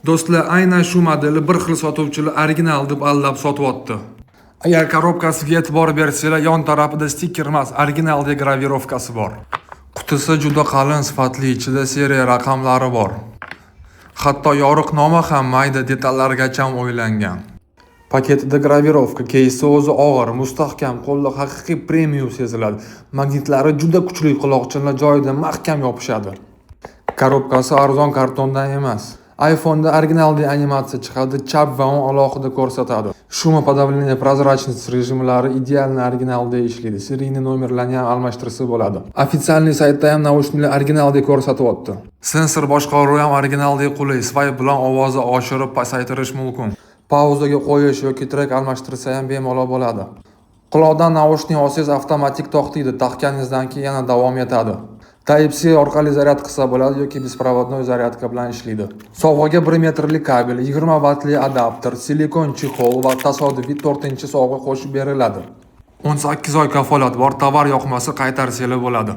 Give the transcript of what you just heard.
Do'stlar, aynan shu modelni bir xil sotuvchilar original deb aldab sotyapti. Agar коробка siga e'tibor bersanglar, yon tarafida stiker emas, originalda гравировка si bor. Qutisi juda qalin, sifatli, ichida seriya raqamlari bor. Hatto yo'riqnoma ham mayda detallargacha o'ylangan. Paketida гравировка, кейс i o'zi og'ir, mustahkam, qo'lda haqiqiy premium seziladi. Magnitlari juda kuchli, quloqchinlar joyida mahkam yopishadi. Коробка si arzon kartondan emas. iPhone'da originalda animatsiya chiqadi, chap va o'ng alohida ko'rsatadi. Шумоподавление, прозрачность rejimlari идеально originalda ishlaydi. Серийный nomerlarni ham almashtirsa bo'ladi. Официальный saytda ham наушник lar originalda ko'rsatyapti. Sensor boshqaruvi ham originalda qulay. Свайп bilan ovozni oshirib pasaytirish mumkin. Pauzaga qo'yish yoki trek almashtirsa ham bemalol bo'ladi. Quloqdan наушник olsangiz, avtomatik to'xtaydi, taqqaningizdan keyin yana davom etadi. Type-C orqali zaryad qilsa bo'ladi yoki беспроводной зарядка bilan ishlaydi. Sovg'aga 1 metrli kabel, 20 vattli adapter, silikon чехол va tasodifiy 4-sovg'a qo'shib beriladi. 18 oy kafolat bor, tovar yoqmasa qaytarsanglar bo'ladi.